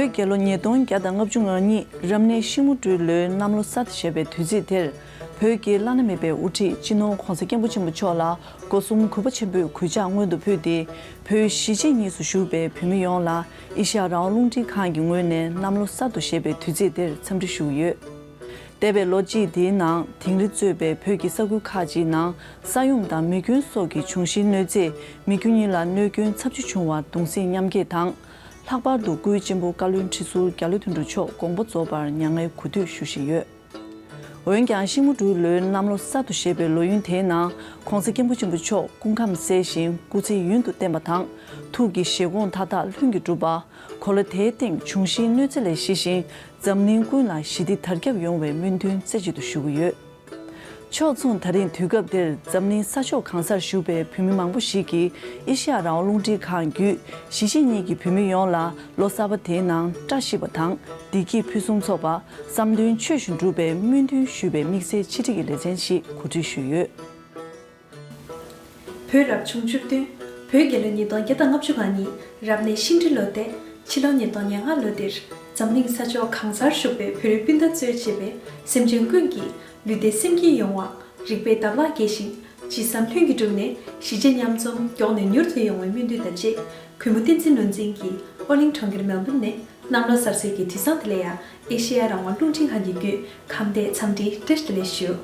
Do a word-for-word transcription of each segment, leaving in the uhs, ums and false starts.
རྒྱལ་ལོ་ཉིས་སྟོང་བརྒྱ་དང་ལྔ་བཅུ་ང་གཉིས་རབ་གནས་ཤིང་མོ་སྦྲུལ་ལོའི་གནམ་ལོ་གསར་དུ་བཞད་པའི་དུས་ཚིགས་དེར། བོད་ཀྱི་བླ་ན་མེད་པའི་དབུ་ཁྲིད་སྤྱི་ནོར་༧གོང་ས་༧སྐྱབས་མགོན་ཆེན་པོ་མཆོག་ལ་སྒོ་གསུམ་གུས་པ་ཆེན་པོས་གུས་ཕྱག་སྔོན་དུ་ཕུལ་ཏེ། བོད་གཞིས་བྱེས་གཉིས་སུ་བཞུགས་པའི་བོད་མི་ཡོངས་ལ་ཨེ་ཤེ་ཡ་རང་དབང་རླུང་འཕྲིན་ཁང་གི་ངོས་ནས་གནམ་ལོ་གསར་དུ་བཞད་པའི་དུས་ཚིགས་དེར་འཚམས་འདྲི་ཞུ་གི་ཡོད། འདས་པའི་ལོ་གཅིག་དེའི་ནང་དིང་རི་གཙོས་པའི་བོད་ཀྱི་ས་ཁུལ་ཁག་ཅིག་ནང་ས་ཡོམ་དང་མེ་སྐྱོན་སོགས་ཀྱི་འབྱུང་བཞིའི་གནོད་འཚེས་མི་རྒྱུ་གཉིས་ལ་གནོད་སྐྱོན་ཚབས་ཆེ་བྱུང་བར་གདུང་སེམས་མཉམ་སྐྱེད་དང་། ལྷག་པར་དུ་སྐུའི་གཅེན་པོ་བཀའ་བློན་ཁྲི་ཟུར་རྒྱ་ལོ་དོན་གྲུབ་མཆོག་དགོངས་པ་རྫོགས་པར་མྱ་ངན་གུས་འདུད་ཞུ་བཞིན་ཡོད། འོན་ཀྱང་ཤིང་མོ་སྦྲུལ་ལོའི་གནམ་ལོ་གསར་དུ་བཞད་པའི་ལོ་ཡུན་དེའི་ནང་༧གོང་ས་༧སྐྱབས་མགོན་ཆེན་པོ་མཆོག་སྐུ་ཁམས་གསལ་ཞིང་སྐུ་ཚེ་ཡུན་དུ་བརྟན་པ་དང་། ཐུགས་ཀྱི་བཞེད་དགོངས་མཐའ་དག་ལྷུན་གྱིས་གྲུབ་པ། གོ་ལ་དེའི་སྟེང་འབྱུང་བཞིའི་གནོད་འཚེ་ལས་ཞི་ཞིང་། འཛམ་གླིང་ཀུན་ལ་ཞི་བདེ་དར་ཁྱབ་ཡོང་བའི་སྨོན་འདུན་རྩེ་གཅིག་ཏུ་ཞུ་གི་ཡོད། ཕྱོགས་མཚུངས། ད་རིང་དུས་སྐབས་འདིར་འཛམ་གླིང་ས་ཕྱོགས་གང་སར་བཞུགས་པའི་བོད་མི་མང་པོ་ཞིག་གིས་ཨེ་ཤེ་ཡ་རང་དབང་རླུང་འཕྲིན་ཁང་བརྒྱུད་གཞིས་བྱེས་གཉིས་ཀྱི་བོད་མི་ཡོངས་ལ་ལོ་གསར་པ་དེའི་ནང་བཀྲ་ཤིས་པ་དང་བདེ་སྐྱིད་ཕུན་སུམ་ཚོགས་པ། བསམ་དོན་ཆོས་བཞིན་འགྲུབ་པའི་སྨོན་འདུན་ཞུ་བའི་དམིགས་བསལ་ཆེད་སྒྲིག་གི་ལེ་ཚན་ཞིག་གོ་སྒྲིག་ཞུས་ཡོད། བོད་རབ་བྱུང་བཅུ་བདུན། བོད་རྒྱལ་ལོ་ཉིས་སྟོང་བརྒྱ་དང་ལྔ་བཅུ་ང་གཉིས་རབ་གནས་ཤིང་སྦྲུལ་ལོ་སྟེ། ཕྱི་ལོ་ཉིས་སྟོང་ཉེར་ལྔ་ལོ་འདིར་འཛམ་གླིང་ས་ཕྱོགས་གང་སར་བཞུགས་པའི་བོད་རིགས་སྤུན་ཟླ་གཙོས་བྱས་པའི་སེམས་ཅན་ཀུན་གྱི་ལུས་བདེ་སེམས་སྐྱིད་ཡོང་བ། རིག་པའི་ལྡབ་ལག་རྒྱས་ཤིང་། ཇི་བསམ་ལྷུན་གྱིས་གྲུབ་ནས་གཞིས་བྱེས་མཉམ་འཛོམས་མགྱོགས་ནས་མྱུར་དུ་ཡོང་བའི་སྨོན་འདུན་དང་བཅས། གུས་མོ་བསྟན་འཛིན་ནོར་འཛིན་གྱིས་ཨོ་གླིང་གྲོང་ཁྱེར་མེལ་བྷོན་ནས་གནམ་ལོ་གསར་ཚེས་ཀྱི་དུས་བཟང་དེ་ལ་ཡང་ཨེ་ཤེ་ཡ་རང་དབང་རླུང་འཕྲིན་ཁང་གི་བརྒྱུད་ཁམས་བདེ་འཚམས་འདྲི་བཀྲ་ཤིས་བདེ་ལེགས་ཞུ།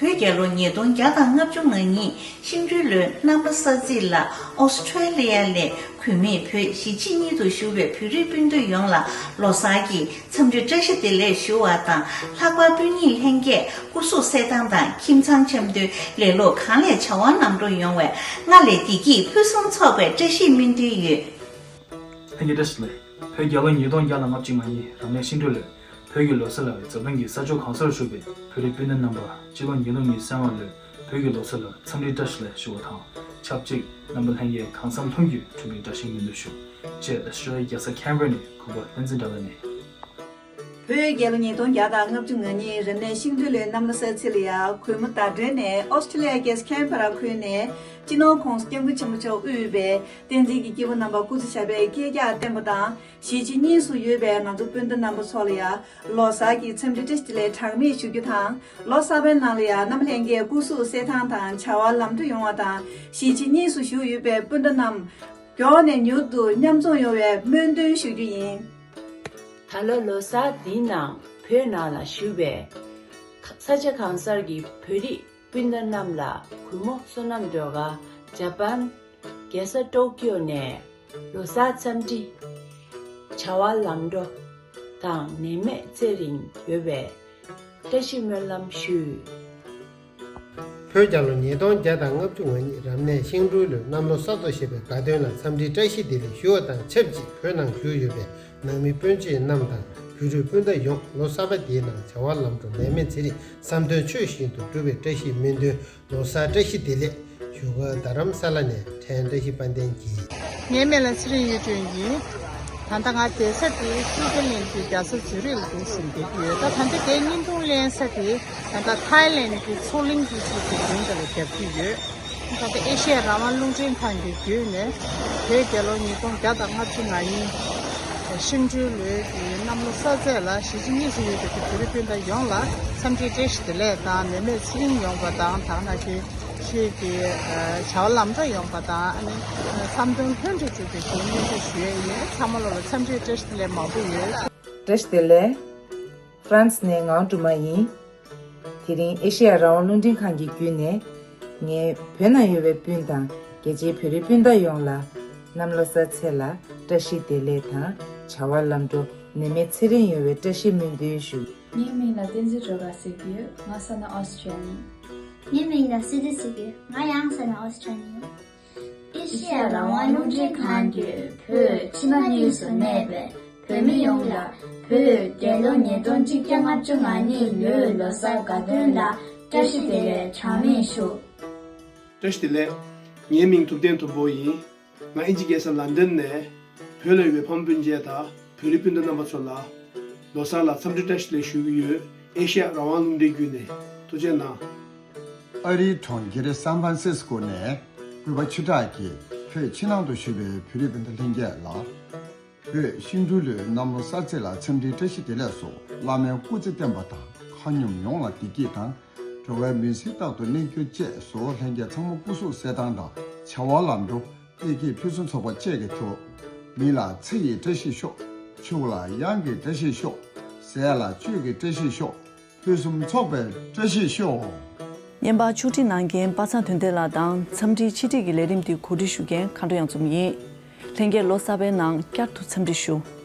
བོད་རྒྱལ་ལོ་ཉིས་སྟོང་བརྒྱ་དང་ལྔ་བཅུ་ང་གཉིས་ཤིང་སྦྲུལ་ལོའི་གནམ་ལོ་གསར་ཚེས་ལ་ཨོ་སི་ཁྲེ་ལི་ཡ་ལས་གུས་མོས་བོད་གཞིས་བྱེས་གཉིས་སུ་བཞུགས་པའི་བོད་རིགས་སྤུན་ཟླ་ཡོངས་ལ་ལོ་གསར་གྱི་འཚམས་འདྲི་བཀྲ་ཤིས་བདེ་ལེགས་ཞུ་བ་དང་། ལྷག་པར་སྤུན་ཉེ་ལྷན་རྒྱས་སྐུ་གཟུགས་གསལ་ཐང་དང་ཁྱིམ་ཚང་འཆམ་མཐུན། ལེ་ལོ་གང་ལས་བྱ་བ་ལམ་འགྲོ་ཡོང་བའི་སྔ་ལས་བདེ་སྐྱིད་ཕུན་སུམ་ཚོགས་པའི་བཀྲ་ཤིས་སྨོན་འདུན་ཡོད། ལྷན་རྒྱས་བཀྲ་ཤིས་བདེ་ལེགས། བོད་རྒྱལ་ལོ་ཉིས་སྟོང་བརྒྱ་དང་ལྔ་བཅུ་ང་གཉིས་རབ་གནས་ཤིང་སྦྲུལ་ལོའི་བོད་ཀྱི་ལོ་གསར་ལ་འཛམ་གླིང་གི་ས་ཕྱོགས་གང་སར་བཞུགས་པའི་བོད་རིགས་སྤུན་ཟླ་རྣམ་པར་སྤྱི་ལོ་ཉིས་སྟོང་ཉི་ཤུ་རྩ་ལྔ་ལོའི་བོད་ཀྱི་ལོ་གསར་ལ་འཚམས་འདྲི་བཀྲ་ཤིས་བདེ་ལེགས་ཞུ་བ་དང་། ཆབས་ཅིག་རྣམ་པ་ལྷན་རྒྱས་གང་འཚམ་ལྷུན་གྱིས་གྲུབ་པའི་བཀྲ་ཤིས་སྨོན་འདུན་ཞུ། ཅེས་ཨོ་སི་ཁྲེ་ལི་ཡའི་རྒྱལ་ས་ཁན་བྷ་ར་ནས་གུས་པ་བསྟན་འཛིན་དགྲ་ལྷ་ནས། བོད་རྒྱལ་ལོ་ཉིས་སྟོང་བརྒྱ་དང་ལྔ་བཅུ་ང་གཉིས་རབ་གནས་ཤིང་སྦྲུལ་ལོའི་གནམ་ལོ་གསར་ཚེས་ལ་ཡང་གུས་མོ་ཟླ་སྒྲོན་ནས་ཨོ་སི་ཁྲེ་ལི་ཡ་རྒྱལ་ས་ཁན་བྷ་ར་ཁུལ་ནས་སྤྱི་ནོར་༧གོང་ས་༧སྐྱབས་མགོན་ཆེན་པོ་མཆོག་དབུས་པའི་བསྟན་འཛིན་གྱི་སྐྱེས་བུ་རྣམ་པ་སྐུ་ཚེ་ཞབས་པད་བསྐལ་བརྒྱར་བརྟན་པ་དང་། གཞིས་བྱེས་གཉིས་སུ་ཡོད་པའི་ང་ཚོ་སྤུན་ཟླ་རྣམ་པ་ཚོ་ལ་ཡང་ལོ་གསར་གྱི་འཚམས་འདྲི་བཀྲ་ཤིས་བདེ་ལེགས་གྲངས་མེད་ཞུ་རྒྱུ་དང་། ལོ་གསར་པའི་ནང་ལ་ཡང་རྣམ་པ་ལྷན་རྒྱས་སྐུ་གཟུགས་གསལ་ཐང་དང་བྱ་བ་ལམ་འགྲོ་ཡོང་བ་དང་། གཞིས་བྱེས་གཉིས་སུ་བཞུགས་ཡོད་པའི་སྤུན་ཟླ་རྣམས་མགྱོགས་ནས་མྱུར་དུ་མཉམ་འཛོམས་ཡོང་བའི་སྨོན་འདུན་ཞུ་རྒྱུ་ཡིན། ད་ལོ་ལོ་གསར་འདིའི་ནང་བོད་ནང་ལ་བཞུགས་པའི་ས་ཆ་གང་སར་གྱི་བོད་རིགས་སྤུན་ཟླ་རྣམས་ལ་གུས་མོ་བསོད་ནམས་སྒྲོལ་དཀར་ཇ་པན་རྒྱལ་ས་ཊོ་ཀིའོ་ནས་ལོ་གསར་འཚམས་འདྲི། བྱ་བ་ལམ་འགྲོ་དང་ནད་མེད་ཚེ་རིང་ཡོང་བའི་བཀྲ་ཤིས་སྨོན་ལམ་ཞུ། བོད་རྒྱལ་ལོ་ཉིས་སྟོང་བརྒྱ་དང་ལྔ་བཅུ་ང་གཉིས་རབ་གནས་ཤིང་སྦྲུལ་ལོའི་གནམ་ལོ་གསར་དུ་བཞད་པའི་དགའ་སྟོན་ལ་འཚམས་འདྲི་བཀྲ་ཤིས་བདེ་ལེགས་ཞུ་བ་དང་ཆབས་ཅིག་བོད་ནང་བཞུགས་ཡོད་པའི་ནང་མི་སྤུན་མཆེད་རྣམས་དང་བོད་རིགས་སྤུན་ཟླ་ཡོངས་ལོ་གསར་པ་འདིའི་ནང་བྱ་བ་ལམ་འགྲོ་ནད་མེད་ཚེ་རིང་བསམ་དོན་ཆོས་བཞིན་དུ་འགྲུབ་པའི་བཀྲ་ཤིས་སྨོན་འདུན། ལོ་གསར་བཀྲ་ཤིས་བདེ་ལེགས། བཞུགས་སྒར་རྡ་རམ་ས་ལ་ནས་ཕྲན་བཀྲ་ཤིས་དཔལ་ལྡན་གྱིས། ངའི་མིང་ལ་ཚེ་རིང་གཡུ་སྒྲོན་ཡིན། ད་ལྟ་ང་བསྡད་ས་དེ་སུའུ་ཙི་ལན་གྱི་རྒྱལ་ས་ཛུ་རིག་ལ་འདུག་སེ་བསྡད་ཀྱི་ཡོད། ད་ད་ལྟ་དེའི་བརྙན་ཐུང་ལེན་ས་དེ་ད་ལྟ་ཐའི་ལན་གྱི་མཚོ་གླིང་གི་ཅིག་གི་མདུན་དེ་ལ་རྒྱབ་ཀྱི་ཡོད། ད་ལྟ་ཨེ་ཤི་ཡ་རང་དབང་རླུང་འཕྲིན་ཁང་གི་བརྒྱུད་ནས་བོད་རྒྱལ་ལོ་ཉིས་སྟོང་བརྒྱ་དང་ལྔ་བཅུ་ང་གཉིས་ཤིང་སྦྲུལ་ལོའི་གི་གནམ་ལོ་གསར་ཚེས་ལ་གཞིས་བྱེས་གཉིས་སུ་ཡོད་པའི་གི་བོད་རིགས་སྤུན་ཟླ་ཡོངས་ལ་འཚམས་འདྲི་བཀྲ་ཤིས་བདེ་ལེགས་དང་ནད་མེད་ཚེ་རིང་ཡོང་བ་དང་། ད་ནང་བཞིན་ཆོས་ཀྱི་བྱ་བ་ལམ་འགྲོ་ཡོང་བ་དང་། ཨ་ནི་བསམ་དོན་ལྷུན་གྱིས་གྲུབ་པའི་གི་སྨོན་འདུན་ཞུ་ཡས་ཡིན། ཚང་མ་ལོ་ལ་འཚམས་འདྲི་བཀྲ་ཤིས་བདེ་ལེགས་མང་པོ་ཡོད། བཀྲ་ཤིས་བདེ་ལེགས། ཧྥ་རན་སི་ནས་ངག་དབང་སྒྲོལ་མ་ཡིན། དེ་རིང་ཨེ་ཤེ་ཡ་རང་དབང་རླུང་འཕྲིན་ཁང་གི་བརྒྱུད་ནས་ངས་བོད་ནང་ཡོད་པའི་སྤུན་དང་རྒྱལ་སྤྱིའི་བོད་རིགས་སྤུན་ཟླ་ཡོངས་ལ་གནམ་ལོ་གསར་ཚེས་ལ་བཀྲ་ཤིས་བདེ་ལེགས་དང་བྱ་བ་ལམ་འགྲོ་ནད་མེད་ཚེ་རིང་ཡོང་བའི་བཀྲ་ཤིས་སྨོན་འདུན་ཞུ། ངའི་མིང་ལ་བསྟན་འཛིན་སྒྲོལ་དཀར་ཟེར་གྱི་ཡོད། ང་ས་ན་ཨོ་སི་ཁྲུ་ལི་ཡ་ནས་ཡིན། ངའི་མིང་ལ་སི་ཏི་ཟེར་གྱི་ཡོད། ང་ཡང་ས་ན་ཨོ་སི་ཁྲུ་ལི་ཡ་ནས་ཡིན། ཨེ་ཤེ་ཡ་རང་དབང་རླུང་འཕྲིན་ཁང་གིས་བོད་ཕྱི་ནང་གཉིས་སུ་གནས་པའི་བོད་མི་ཡོངས་ལ་བོད་རྒྱལ་ལོ་ཉིས་སྟོང་གཅིག་བརྒྱ་ལྔ་བཅུ་ང་གཉིས་ལོའི་ལོ་གསར་དགའ་སྟོན་ལ་བཀྲ་ཤིས་བདེ་ལེགས་གྲངས་མེད་ཞུ། བཀྲ་ཤིས་བདེ་ལེགས། ངའི་མིང་ཐུབ་བསྟན་ཐུབ་པོ་ཡིན། ང་དབྱིན་ཇི་རྒྱལ་ས་ལན་ཌན་ནས་བོད་ལ་ཡོད་པའི་ཕ་མ་སྤུན་མཆེད་དང་བོད་རིགས་སྤུན་ཟླ་རྣམ་པ་ཚོ་ལ་ལོ་གསར་ལ་འཚམས་འདྲི་བཀྲ་ཤིས་བདེ་ལེགས་ཞུ་གི་ཡོད། ཨེ་ཤེ་ཡ་རང་དབང་རླུང་འཕྲིན་བརྒྱུད་ནས་ཐུགས་རྗེ་གནང་། ཨ་རིའི་གྲོང་ཁྱེར་སན་ཧྥ་རན་སིས་ཀོ་ནས་སྐུད་པ་ཆུ་དྲག་གིས་བོད་ཕྱི་ནང་དུ་བཞུགས་པའི་བོད་རིགས་སྤུན་ཟླ་ལྷན་རྒྱས་ལ། བོད་ཤིང་འབྲུག་ལོའི་གནམ་ལོ་གསར་ཚེས་ལ་འཚམས་འདྲིའི་བཀྲ་ཤིས་བདེ་ལེགས་སོགས་བླ་མའི་སྐུ་ཚེ་བརྟན་པ་དང་། མཁའ་སྙོམས་ཡོངས་ལ་བདེ་སྐྱིད་དང་། འགྲོ་བའི་མུན་སེལ་རྟག་ཏུ་གནས་གྱུར་ཅེས་སུ་ལྷན་རྒྱས་ཚང་མ་སྐུ་གཟུགས་གསལ་ཐང་དང་། བྱ་བ་ལམ་འགྲོ། བདེ་སྐྱིད་ཕུན་སུམ་ཚོགས་པ་བཅས་ཀྱི་ཐོག་མི་ལ་ཚེ་ཡི་བཀྲ་ཤིས་ཤོག་ཕྱུགས་ལ་གཡང་གི་བཀྲ་ཤིས་ཤོག་ཟས་ལ་བཅུད་ཀྱི་བཀྲ་ཤིས་ཤོག་ཕུན་སུམ་ཚོགས་པའི་བཀྲ་ཤིས་ཤོག་བརྙན་པར་ཕྱོགས་སྒྲིག་གནང་མཁན་པ་སངས་དོན་ལྡན་ལགས་དང་། འཚམས་འདྲིའི་ཆེད་སྒྲིག་གི་ལས་རིམ་འདི་གོ་སྒྲིག་ཞུ་མཁན་མཁའ་འགྲོ་གཡང་འཛོམས་ཡིན། ལྷན་རྒྱས་ལོ་གསར་པའི་ནང་བསྐྱར་དུ་འཚམས་འདྲི་ཞུ།